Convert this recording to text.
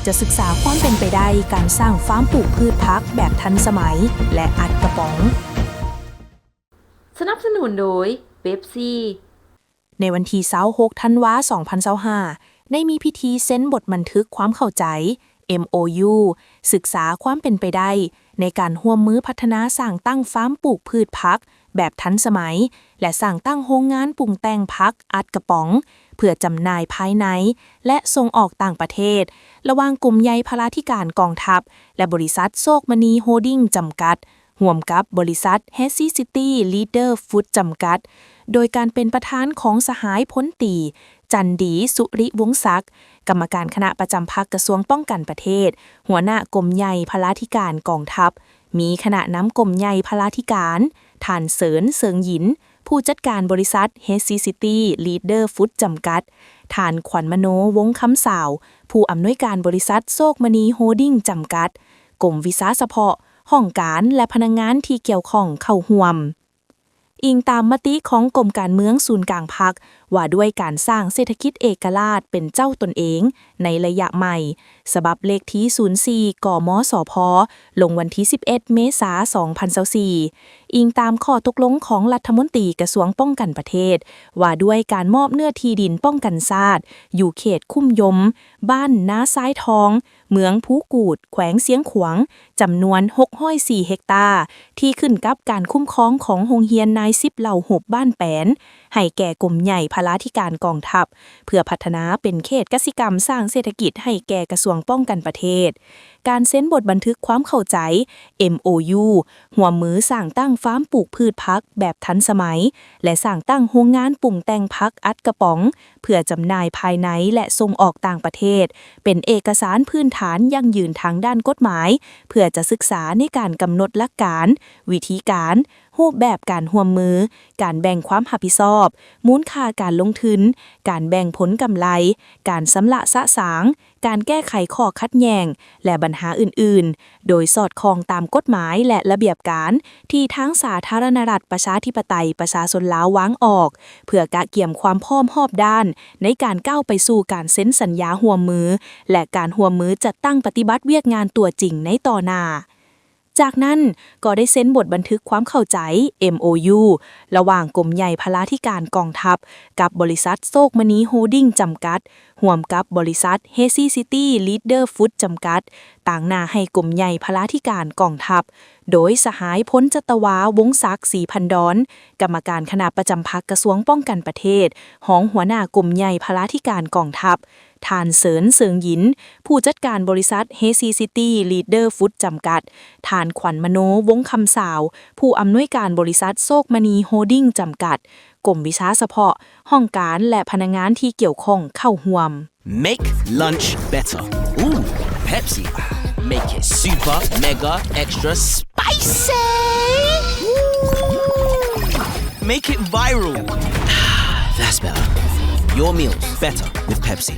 ຈະສຶກສາຄວາມເປັນໄປໄດ້ການສ້າງຟາມປູກພືດຜັກແບບທັນສະໄໝ ແລະ ອັດກະປ໋ອງ. ສະໜັບສະໜູນໂດຍ ເປັບຊີ. ໃນວັນທີຊາວຫົກ ທັນວາ ສອງພັນຊາວຫ້າ ໄດ້ມີພິທີເຊັນບົດບັນທຶກຄວາມເຂົ້າໃຈ ເອັມໂອຢູ ສຶກສາຄວາມເປັນໄປໄດ້ໃນການຮ່ວມມືພັດທະນາສ້າງຕັ້ງຟາມປູກພືດຜັກແບບທັນສະໄໝ ແລະ ສ້າງຕັ້ງໂຮງງານປຸງແຕ່ງຜັກອັດກະປ໋ອງ ເພື່ອຈຳໜ່າຍພາຍໃນ ແລະ ສົ່ງອອກຕ່າງປະເທດ ລະຫວ່າງກົມໃຫຍ່ພະລາທິການກອງທັບ ແລະ ບໍລິສັດໂຊກມະນີໂຮດິງຈຳກັດ ຮ່ວມກັບບໍລິສັດ Hazy City Leader Food ຈຳກັດ ໂດຍການເປັນປະທານຂອງສະຫາຍພົນຕີ ຈັນດີ ສຸລິວົງສັກ ກຳມະການຄະນະປະຈຳພັກກະຊວງປ້ອງກັນປະເທດ, ຫົວໜ້າກົມໃຫຍ່ພະລາທິການກອງທັບ, ມີຄະນະນຳກົມໃຫຍ່ພະລາທິການ, ທ່ານ ເສີນ ເສີງຢິນ ຜູ້ຈັດການບໍລິສັດ Hazy City Leader Food ຈຳກັດ, ທ່ານ ຂວັນມະໂນ ວົງຄຳສາວ ຜູ້ອຳນວຍການບໍລິສັດໂຊກມະນີໂຮດິງຈຳກັດ, ກົມວິຊາສະເພາະ, ຫ້ອງການ ແລະ ພະນັກງານທີ່ກ່ຽວຂ້ອງເຂົ້າຮ່ວມ. ອີງຕາມມະຕິຂອງກົມການເມືອງສູນກາງພັກ ວ່າດ້ວຍການສ້າງເສດຖະກິດເອກະລາດເປັນເຈົ້າຕົນເອງໃນໄລຍະໃໝ່ ສະບັບເລກທີສູນສີ່ ກມສພ ລົງວັນທີສິບເອັດ ເມສາ ສອງພັນຊາວສີ່ ອີງຕາມຂໍ້ຕົກລົງຂອງລັດຖະມົນຕີກະຊວງປ້ອງກັນປະເທດ ວ່າດ້ວຍການມອບເນື້ອທີ່ດິນປ້ອງກັນຊາດ ຢູ່ເຂດຄຸ້ມຍົມ ບ້ານນາຊາຍທອງ ເມືອງພູກູດ ແຂວງຊຽງຂວາງ ຈຳນວນຫົກຮ້ອຍສີ່ເຮັກຕາ ທີ່ຂຶ້ນກັບການຄຸ້ມຄອງຂອງໂຮງຮຽນນາຍສິບເຫຼົ່າຮົບບ້ານແປນ ໃຫ້ແກ່ກົມໃຫຍ່ພະລາທິການກອງທັບ ເພື່ອພັດທະນາເປັນເຂດກະສິກຳສ້າງເສດຖະກິດໃຫ້ແກ່ກະຊວງປ້ອງກັນປະເທດ. ການເຊັນບົດບັນທຶກຄວາມເຂົ້າໃຈ ເອັມໂອຢູ ຮ່ວມມືສ້າງຕັ້ງຟາມປູກພືດຜັກແບບທັນສະໄໝ ແລະ ສ້າງຕັ້ງໂຮງງານປຸງແຕ່ງຜັກອັດກະປ໋ອງ ເພື່ອຈຳໜ່າຍພາຍໃນ ແລະ ສົ່ງອອກຕ່າງປະເທດ ເປັນເອກະສານພື້ນຖານຢັ້ງຢືນທາງດ້ານກົດໝາຍ ເພື່ອຈະສຶກສາໃນການກຳນົດຫຼັກການ, ວິທີການ, ຮູບແບບການຮ່ວມມື, ການແບ່ງຄວາມຮັບຜິດຊອບ, ມູນຄ່າການລົງທຶນ, ການແບ່ງຜົນກຳໄລ, ການຊຳລະສະສາງ, ການແກ້ໄຂຂໍ້ຂັດແຍ່ງ ແລະ ບັນຫາອື່ນໆ ໂດຍສອດຄ່ອງຕາມກົດໝາຍ ແລະ ລະບຽບການ ທີ່ທາງສາທາລະນະລັດ ປະຊາທິປະໄຕ ປະຊາຊົນລາວວາງອອກ ເພື່ອກະກຽມຄວາມພ້ອມຮອບດ້ານ ໃນການກ້າວໄປສູ່ການເຊັນສັນຍາຮ່ວມມື ແລະ ການຮ່ວມມືຈັດຕັ້ງປະຕິບັດວຽກງານຕົວຈິງໃນຕໍ່ໜ້າ. ຈາກນັ້ນກໍໄດ້ເຊັນບົດບັນທຶກຄວາມເຂົ້າໃຈ ເອັມໂອຢູ ລະຫວ່າງກົມໃຫຍ່ພະລາທິການກອງທັບ ກັບບໍລິສັດໂຊກມະນີໂຮດິງຈຳກັດ ຮ່ວມກັບບໍລິສັດ Hazy City Leader Food ຈຳກັດ ຕາງໜ້າໃຫ້ກົມໃຫຍ່ພະລາທິການກອງທັບ ໂດຍສະຫາຍພົນຈັດຕະວາ ວົງສັກ ສີພັນດອນ ກຳມະການຄະນະປະຈຳພັກກະຊວງປ້ອງກັນປະເທດ, ຮອງຫົວໜ້າກົມໃຫຍ່ພະລາທິການກອງທັບ, ທ່ານ ເສີນ ເສີງຢິນ ຜູ້ຈັດການບໍລິສັດ Hazy City Leader Food ຈຳກັດ, ທ່ານ ຂວັນມະໂນ ວົງຄຳສາວ ຜູ້ອຳນວຍການບໍລິສັດໂຊກມະນີໂຮດິງຈຳກັດ, ກົມວິຊາສະເພາະ, ຫ້ອງການ ແລະ ພະນັກງານທີ່ກ່ຽວຂ້ອງເຂົ້າຮ່ວມ. Make lunch better. Ooh, Pepsi. Make it super, mega, extra spicy. Ooh. Make it viral. That's better. Your meals better with Pepsi.